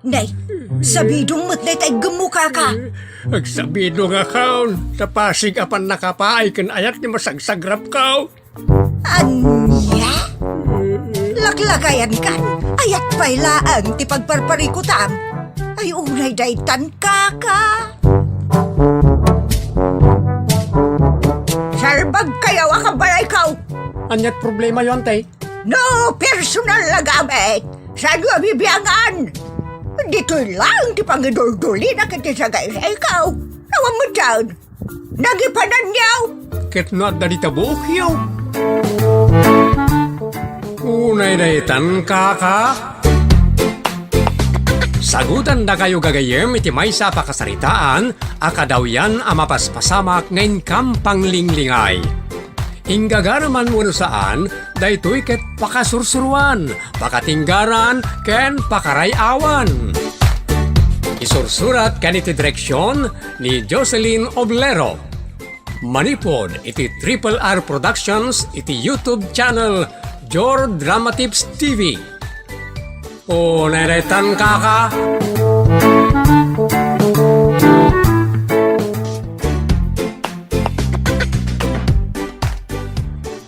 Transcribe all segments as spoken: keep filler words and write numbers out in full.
Nay, sabidong met dayta iggemmo, kaka. Agsabidongakon, ta pasig a pannakapaay ken ayat ti masagsagrapko. Ania? Laklakayankan, ayat pay laeng ti pagparparikutam. Ay, unay daytan, kaka. Salbagkayo a kabalayko. Aniat problemayo, ante? No personal a gamit, saanyo a bibiangan? Ditoy laeng ti pangiduldulina ket ti sagaysayko. Awan met daan. Nagipananyo. Ket no adda dita buokyo. Unay daytan, kaka. Sagutandakayo gagayyem iti maysa a pakasaritaan a kadawyan a mapaspasamak nga inkam panglinglingay. Inggagaraman wenno saan, daytoy ket pakasursuroan, pakatinggaran, ken pakaray-awan. Isursurat ken iti direksion ni Jocelyn Oblero. Manipud iti Triple R Productions iti YouTube channel Jor Dramatips T V. O, nairetan, kaka.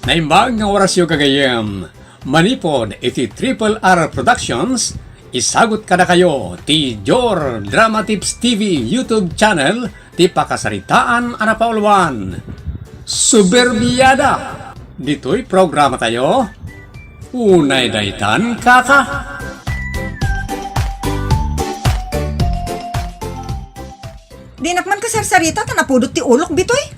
Naimbag nga orasyo, gagayyem. Manipud iti Triple R Productions, isagut kadakayo ti Jor Dramatips T V YouTube channel ti pakasaritaan a napauluan, Suburbiada. Ditoy programatayo, unay daytan, kaka. Dinak man kasarsarita ta napudot ti ulok, Bitoy.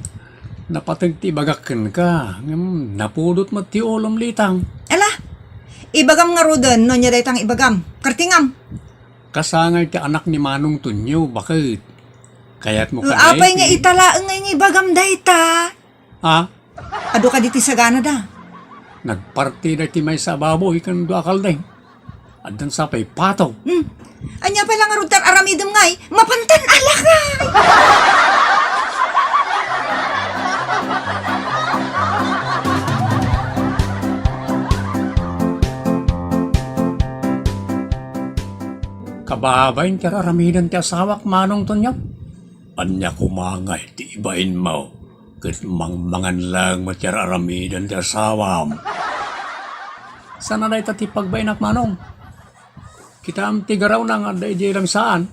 Napateg ti ibagak kenka, ngem napudot met ti ulom, Litang. Ala, ibagam ngaruden no ania dayta nga ibagam. Kartingam. Kasangay ti anak ni Manong Tonyo, baket. Kayatmo kadi apay nga ita laeng nga ibagam dayta? Ha? Adu kadi ti saganada? Nagparti dayta maysa a baboy ken dua a kaldeng. Addan sa pay pato. Hmm. Ania pay la ngarud ti ar-aramidem ngay? Mapantan a lakay! Kababain ti ar-aramiden ti asawak, Manong Tonyo. Ania koma ngay ti ibainmo? Ket mangmangan laeng met ti ar-aramiden ti asawam. Saan a dayta ti pagbainak, Manong? Kitaem ti garawna nga adda idiay langsaan.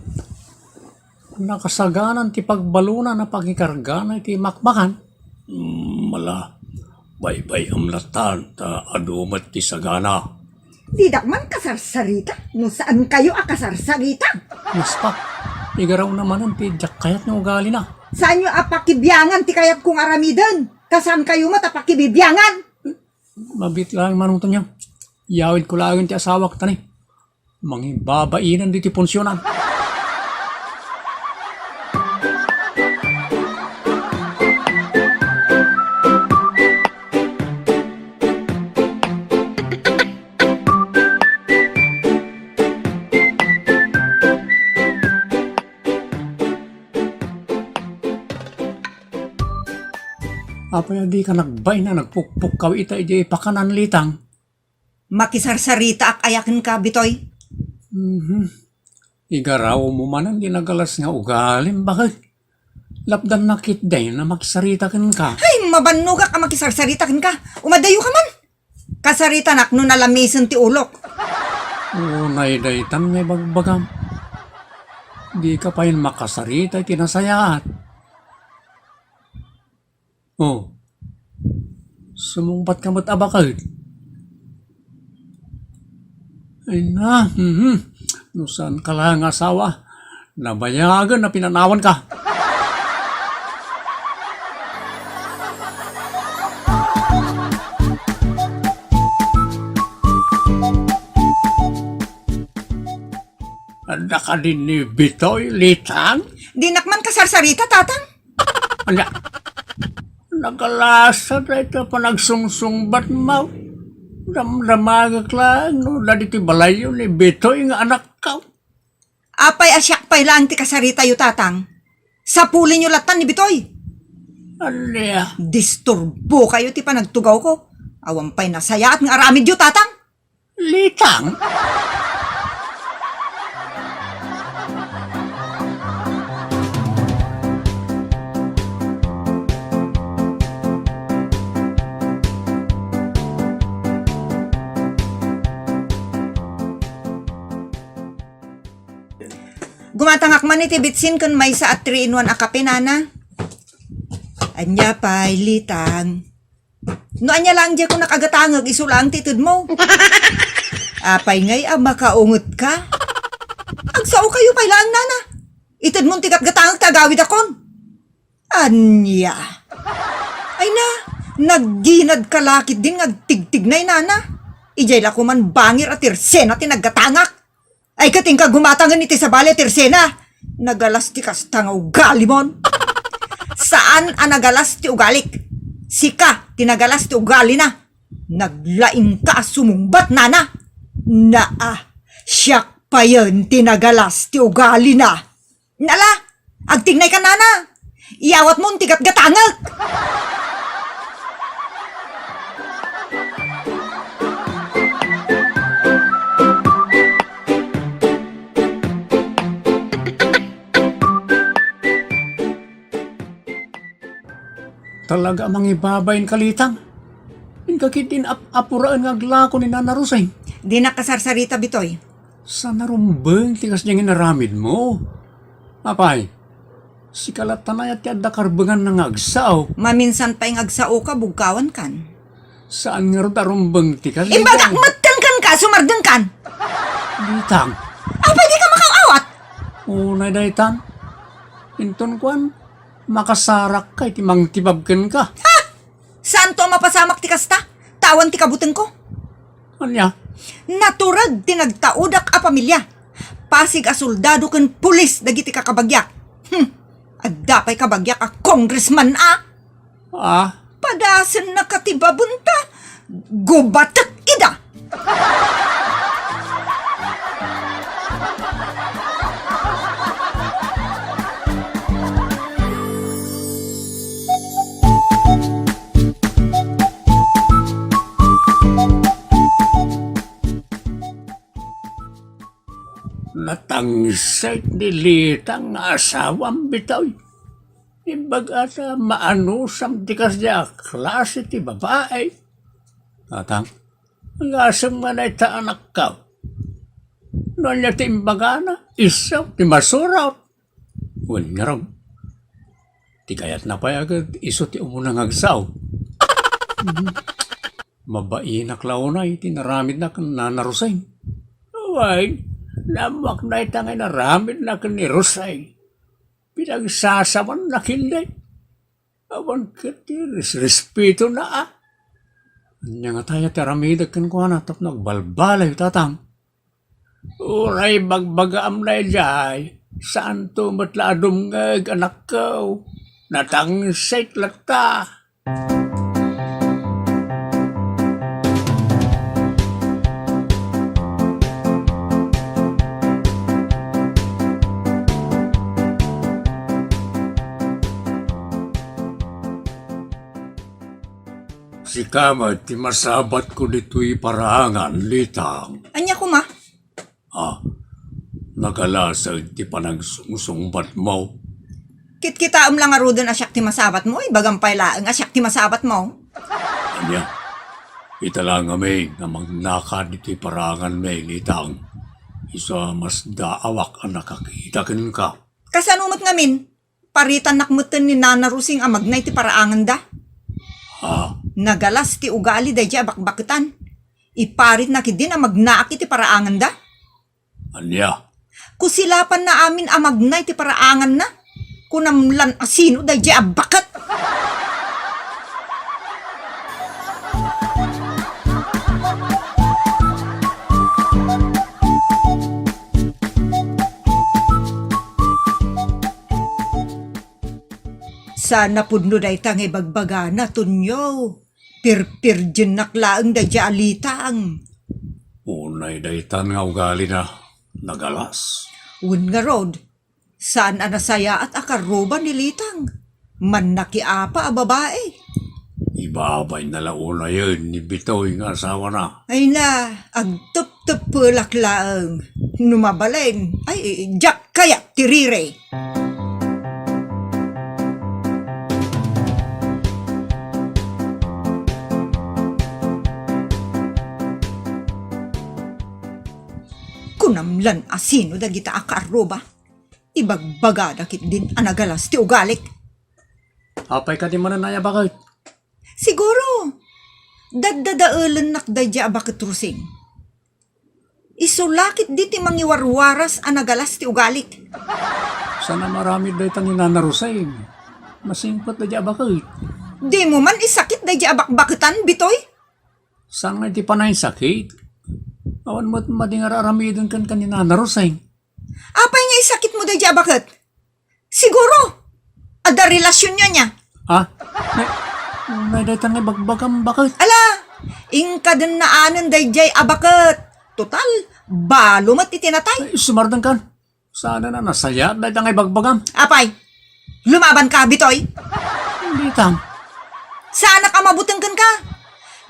Nakasaganan ti pagbalona a pakikargana iti makmakan. Mm, ala, baybay-am latta ta adu met ti sagana. Didak man kasarsarita no saankayo a kasarsarita. Nasta, igarawna manen ti diak kayat nga ugalina. Saanyo a pakibiangan ti kayatko nga aramiden, ta saankayo met a pakibibiangan. Mabiit laeng, Manong Tonyo. Iyawidko laengen ti asawak, ta ni, mangibabainan ditoy punsionan. Apay a dika nagbain a nagpukpukkaw ita idiay pakanan, Litang? Makisarsaritaak aya kenka, Bitoy? Mhm. Igarawmo manen ti nagalas nga ugalim, baket. Lapdanna ketdi a makisarita kenka. Ay, mabannogak a makisarsarita kenka. Umadayoka man. Kasaritanak no nalamisen ti ulok. Unay daytan nga ibagbagam. Dika pay makasarita iti nasayaat. Oh. Sumungbatka met a baket. Ay na, mhm. No saanka la nga asawa, nabayagen a pinanawanka. Adda kadi ni Bitoy, Litang? Dinak man kasarsarita, Tatang. Ania? Nagalasa dayta panagsungsungbatmo. Damdamagek laeng no adda ditoy balayyo ni Bitoy nga anakko. Apay a siak pay laeng ti kasaritayo, Tatang? Sapulinyo lattan ni Bitoy. Ania? Disturbokayo ti panagtugawko. Awan pay nasayaat nga aramidyo, Tatang. Litang? Gumatangak man iti bitsin ken maysa a three-in-one a kape, nana. Ania pay, Litang? No ania laeng diay kunak a gatangek, isu laeng ti itedmo. Apay ngay a makaungetka? Agsaokayo pay laeng, nana. Itedmon ti gatgatangek ta agawidakon. Ania? Ay na, nagginadka la ketdin nga agtigtignay, nana. Idiay la koma bangir a tirsena ti naggatangak. Ay, ket inka gumatangen iti sabali a tirsena. Nagalas ti kasta nga ugalimon. Saan a nagalas ti ugalik. Sika ti nagalas ti ugalina. Naglaingka a sumungbat, nana. Naa, siak payen ti nagalas ti ugalina. Nala, agtignayka, nana. Iyawatmon ti gatgatangek. Talaga a mangibabain ka, Litang. Inka ketdin ap-apuraen nga aglako ni Nana Roseng. Dinak kasarsarita, Bitoy. Saan a rumbeng ti kasdiay nga inaramidmo? Apay, sika latta aya ti adda karbenganna nga agsao. Maminsan pay nga agsaoka, bugkawankan. Saan ngarud a rumbeng ti kasdiay? Imbagak metten kenka, sumardengkan. Litang. Apay, dika makaawat? Unay daytan. Inton kuan, makasarakka iti mangtibab kenka. Ha? Saanto a mapasamak ti kasta? Tawan ti kabutengko. Ania? Natureg ti nagtaodak a pamilia. Pasig a soldado ken pulis dagiti kakabagiak. Hmm. Adda pay kabagiak a congressman a. Ah? Padasennaka ti babonta. Gubatek ida. Natangsit ni Litang nga asawam, Bitoy. Imbagata, maanusam ti kasdiay a klase ti babai. Tatang, ngasem nga dayta anakko. No ania ti imbagana, isu ti masurot. Wen ngarud, ti kayatna pay a ket isu ti umuna nga agsao. Mabainak la unay ti inaramidna ken Nana Roseng. Wen, naammoak dayta nga inaramidna ken ni Roseng. Pinagsasawanna ketdi. Awan ket ti res-, respetona a. Ania ngata aya ti aramidek kenkuana tapno agbalbaliw, Tatang? Uray bagbagaam daydiay, saanto met la a dumngeg, anakko. Natangsit latta. Sika met ti masabatko ditoy paraangan, Litang. Ania koma? Ah, nagalasag ti panagsungsungbatmo. Kitkitaem la ngaruden a siak ti masabatmo, ibagam pay laeng a siak ti masabatmo. Ania? Ita la ngamin nga magnaka ditoy paraanganmi, Litang. Isu a masdaawak a nakakita kenka. Kasano met ngamin? Paritannak metten ni Nana Rosing a magna iti paraanganda. Ha? Nagalas ti ugali daydiay a bakbaketan. Iparitna ketdin a magnaak iti paraanganda. Ania? Kusilapanna amin a magna iti paraanganna. Kunam lan a sino daydiay a baket. Saan a pudno dayta nga ibagbagana, Tonio. Pirpirdiennak laeng daydiay a Litang. Unay daytan nga ugalina, nagalas. Wen ngarud, saan a nasayaat a karruba ni Litang. Mannakiapa a babai. Ibabayna la unayen ni Bitoy nga asawana. Ay na, agtepteppelak laeng. No mabalin, ay, diak kayat ti rire. Kunam lan a sino dagita a kaarruba? Ibagbagada ketdin a nagalas ti ugalik. Apay kadi manen a baket? Siguro, daddadaelennak daydiay a baket, Rosing. Isu la ketdi ti mangiwarwaras a nagalas ti ugalik. Saan a maaramid dayta ni Nana Rosing? Masingpet daydiay a baket. Dimo man isakit daydiay a bakbaketan, Bitoy? Saan nga iti panaysakit? Awan met madi nga ar-aramiden kenka ni Nana Rosing. Apay nga isakitmo daydiay a baket? Siguro, adda relasionyo ania. Ha? Nay, nay, dayta nga ibagbagam baket. Ala, inka den naanen daydiay a baket. Total, balo met iti natay. Ay, sumardengkan. Saan a nasayaat dayta nga ibagbagam. Apay, lumabanka, Bitoy? Litang. Saanak a mabuteng kenka.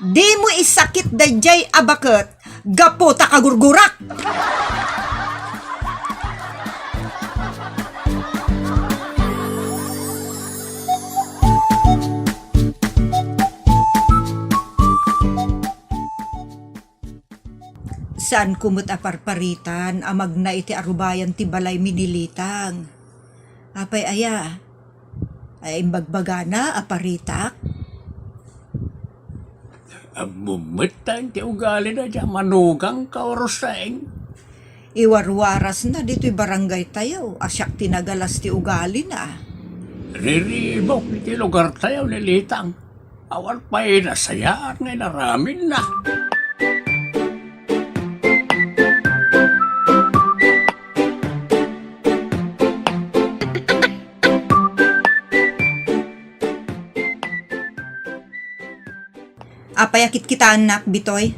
Dimo isakit daydiay a baket gapu ta kagurgurak. Saanko met a parparitan a magna iti arubayan ti balaymi ni Litang. Apay aya? Ay, imbagbagana a paritak? Ammom met ti ugalina, diak manugang ka, Rosing. Iwarwarasna ditoy barangaytayo a siak ti nagalas ti ugalina. Riribuk iti lugartayo ni Litang. Awan pay nasayaat nga inaramidna. Apay a kitkitaennak, Bitoy?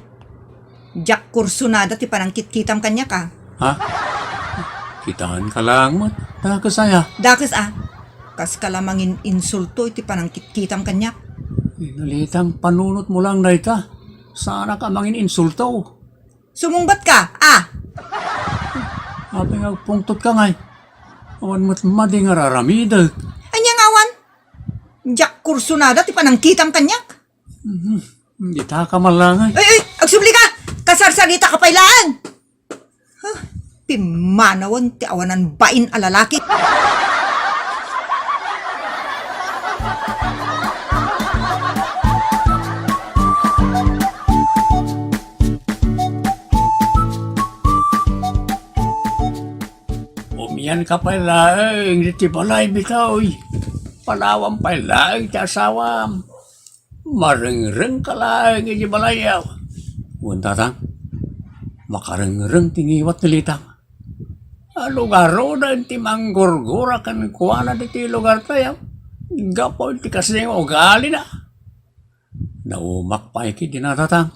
Diak kursunada ti panangkitkitam kaniak, a. Ha? Kitaenka laeng met. Dakes aya? Dakes a. Kaska la mangin-insulto iti panangkitkitam kaniak. Ay, ni Litang, panunotmo laeng dayta. Saanak a mangin-insulto. Sumungbatka, a. Apay nga agpungtotka ngay? Awan met madi nga ar-aramidek. Ania nga awan? Diak kursunada ti panangkitam kaniak. Mhm. Ditaka malangay. Ay, ay, agsublika! Kasarsaritaka pay laeng! Huh, pimmanawen ti awanan bain a lalaki. Umianka pay laeng iti balay, Bitoy. Palaawam pay laeng ti asawam. Marengrengka laeng iti balayyo. Wen, tatang, makarengreng ti ngiwat ni Litang. Alugaroden ti manggurgura kenkuana ditoy lugartayo gapu iti kasdi nga ugalina. Naumak pay ketdi, tatang.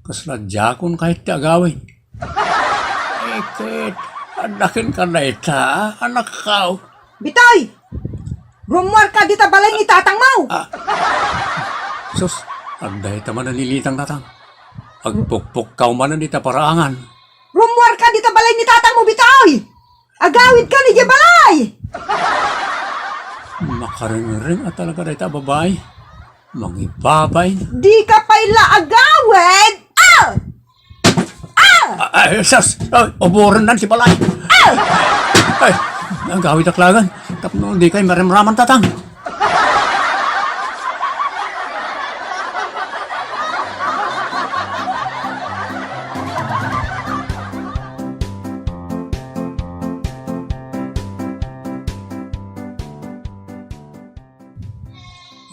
Kasla diakon kayat ti agawid. Ay, ket, adda kenka dayta, anakko. Bitoy! Rummuarka dita balay ni tatangmo! Ah. Sus, adda ita manen ni Litang, tatang. Agpukpukkaw manen dita paraangan. Rummuarka dita balay ni tatangmo, Bitoy! Agawidka idiay balay! Makarengreng a talaga dayta a babai. Mangibabain. Dika pay la agawid! Ah! Ah! Ah, ay, sus! Ay, uburennan ti balay! Ah! Ay, agawidak laeng. Tapno dikay maramraman, tatang.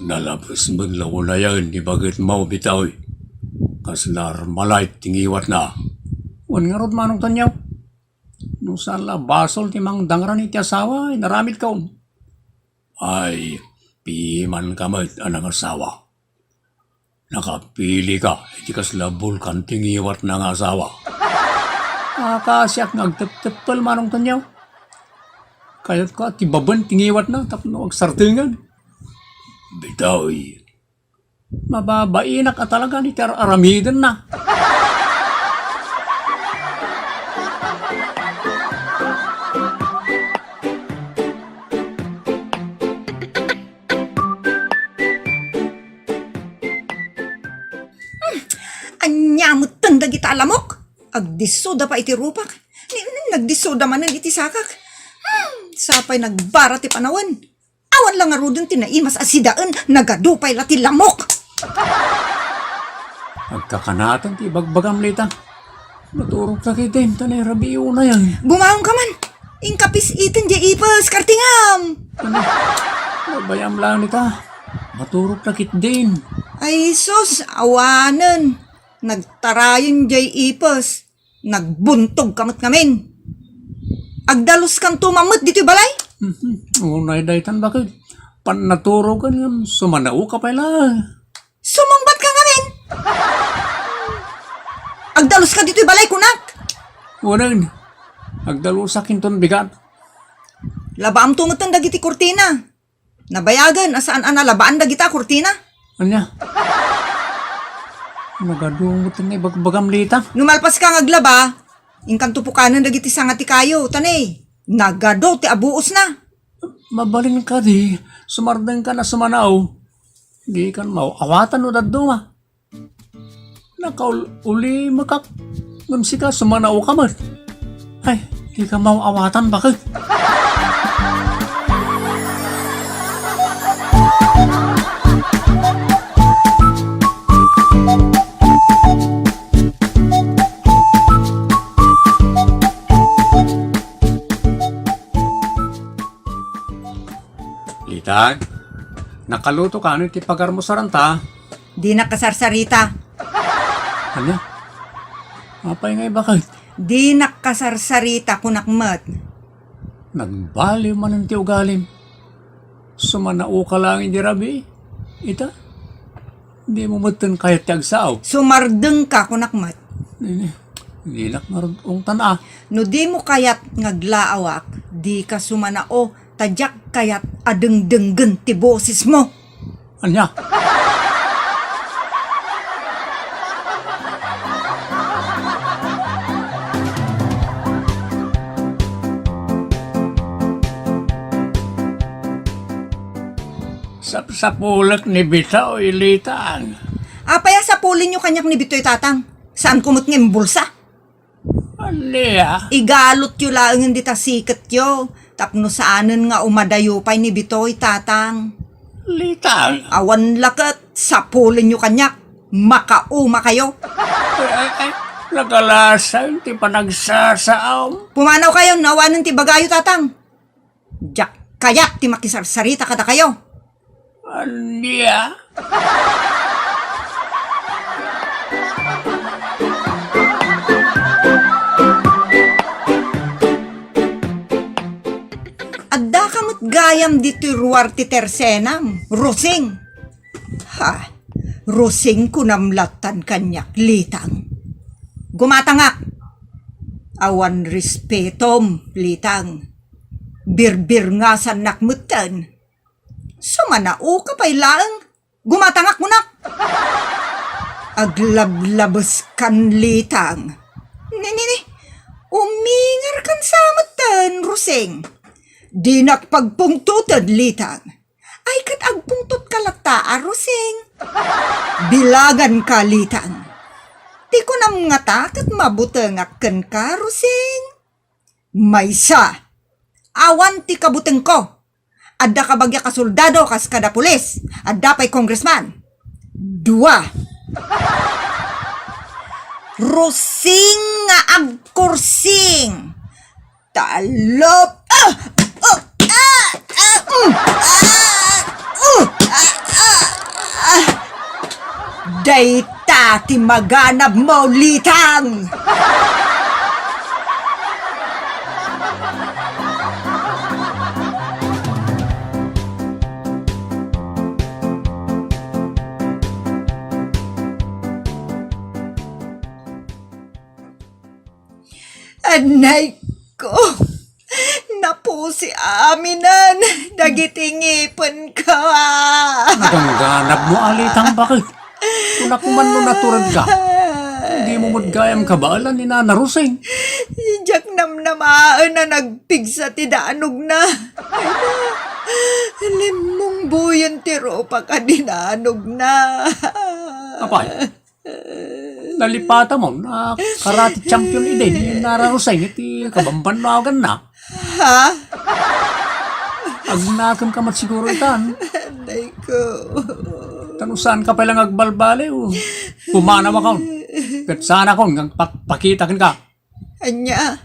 Nalabes met la unayen ni bagetmo, Bitoy. Kasla Armalite ti ngiwatna. Wen ngarud, Manong Tonyo. No saan la basol ti mangdangran iti asawa, inaramidkon. Ay, pimanka met a nangasawa. Nakapilika iti kasla bulkan ti ngiwatna nga asawa. Akaasiak nga agtepteppel, Manong Tonyo. Kayatko a tibaben ti ngiwatna tapno agsardengen. Bitoy, mababainak a talaga iti ar-aramidenna. Hmm, ania metten dagita a lamok? Agdissoda pay iti rupak. Ni, ni, nagdissoda manen iti sakak. Sapay nagbara ti panawen. Awan la ngaruden ti naimas a sidaen, nagadu pay la ti lamok. Agkakanaten ti ibagbagam, Lita. Maturog ta ketdin, ta nairabii unayen. Bumaonka man. Inka pis-iten diay ipes, kartingam. Ano? Nabayam lang, Lita. Maturog ta ketdin. Ay, sus, awanen. Nagtarayen diay ipes. Nagbuntogka met ngamin. Agdaluskanto man met ditoy balay? Mhm. Unay daytan, baket. Pannaturogen ngem sumanaoka pay laeng. Sumungbatka ngamin? Agdaluska ditoy balay, kunak. Wen, agdalusak inton bigat. Labaamto metten dagiti kurtina. Nabayagen a saan a nalabaan dagita a kurtina. Ania? Nagadu met nga ibagbagam, Lita. No malpaska nga aglaba, inkanto pukanen dagiti sanga ti kayo, ta ne, nagadu ti abuosna. Mabalin kadi, sumardengka a sumanao. Dikan maaw-awatan no dadduma. Nakaul-, ulimek ngem sika, sumanaoka met. Ay, dika maaw-awatan, baket. Litang, nakalutoka no iti pagarmusaranta? Dinak kasarsarita. Ania? Apay ngay, baket? Dinak kasarsarita, kunak met. Nagbaliw manen ti ugalim. Sumanaoka laeng idi rabii. Ita, dimo metten kayat ti agsao. Sumardengka, kunak met. Nini, dinak marud-ong tan a. No dimo kayat nga aglaawak, dika sumanao, ta diak kayat a dengdenggen ti bosesmo. Ania? Sapsapulek ni Bitoy, Litang. Apay a sapulenyo kaniak ni Bitoy, Tatang? Saanko met nga imbulsa? Ania? Igalotyo laengen dita siketyo, tapno saanen nga umadayo pay ni Bitoy, Tatang. Litang. Awan la ket, sapulenyo kaniak, makaumakayo. Ay, ay, ay, nagalasan ti panagsasaom. Pumanawkayo, no awanen ti ibagayo, Tatang. Diak kayat ti makisarsarita kadakayo. Ania? Addaka met gayam ditoy ruar ti tersenam, Rosing. Ha, Rosing, kunam lattan kaniak, Litang. Gumatangak. Awan respetom, Litang. Birbirngasannak metten. Sumanaoka pay laeng, gumatangak, kunak. Aglablabeskan, Litang. Ni, ni, ni, umingarkan sa metten, Rosing. Dinak pagpungtoten, Litang. Ay, ket agpungtotka latta a, Rosing. Bilaganka, Litang. Ti kunam ngata ket mabutengak kenka, Rosing. Maysa, awan ti kabutengko. Adda kabagiak a soldado kas kada pulis. Adda pay congressman. Dua. Rosing nga agkursing. Talop. Ah! Ah! Ah! Ah! Mm! Ah! Uh! Ah! Ah! Ah! Dayta ti maganabmo, Litang! Anay ko, napusi aminen dagiti ngipenko. Nagangganabmo, a Litang, baket? Kunak man no naturedka. Dimo met gayam kabaelan ni Nana Rosing. Diak namnamaen a nagpigsa ti danogna. Limmungboyen ti rupak a dinanogna. Apay, nalipata mo, a karate champion idi ni Nana Rosing iti kabambannaganna. Ha? Agnakem ka met siguro itan. Dayko. Tan no saanka pay la nga agbalbaliw. Pumanawakon. Ket saanakon nga agpakpakita kenka. Ania?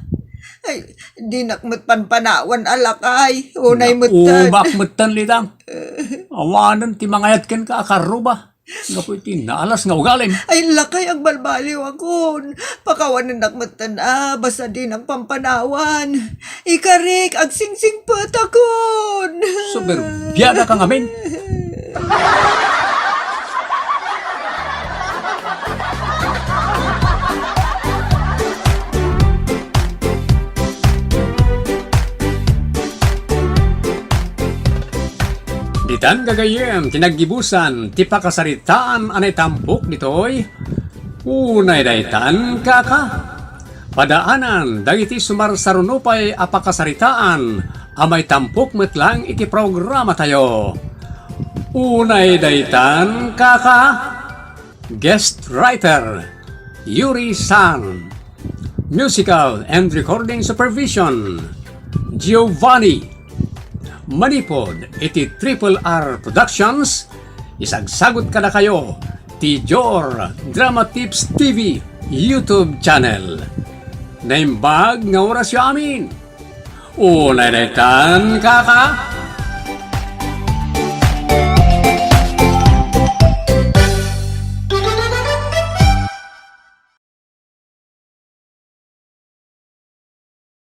Ay, dinak met panpanawan a lakay. Unay metten. Naubak metten, Litang. Awanen ti mangayat kenka a karruba. Gapu iti naalas nga ugalim. Ay, lakay, agbalbaliwakon. Pakawanennak metten a, basta dinak panpanawan. Ikarik, agsingsingspetakon. Soberbiadaka ngamin. Ditan gagayyem ti naggibusan ti pakasaritaan a naitampok ditoy. Unay daytan, kaka. Padaanan dagiti sumarsaruno pay a pakasaritaan a maitampok met laeng iti programatayo. Unay daytan, kaka. Guest writer, Yuri San. Musical and recording supervision, Giovanni. Manipud iti Triple R Productions, isagsagut kadakayo ti Jor Drama Tips T V YouTube channel. Naimbag nga orasyo amin. Unay daytan, kaka.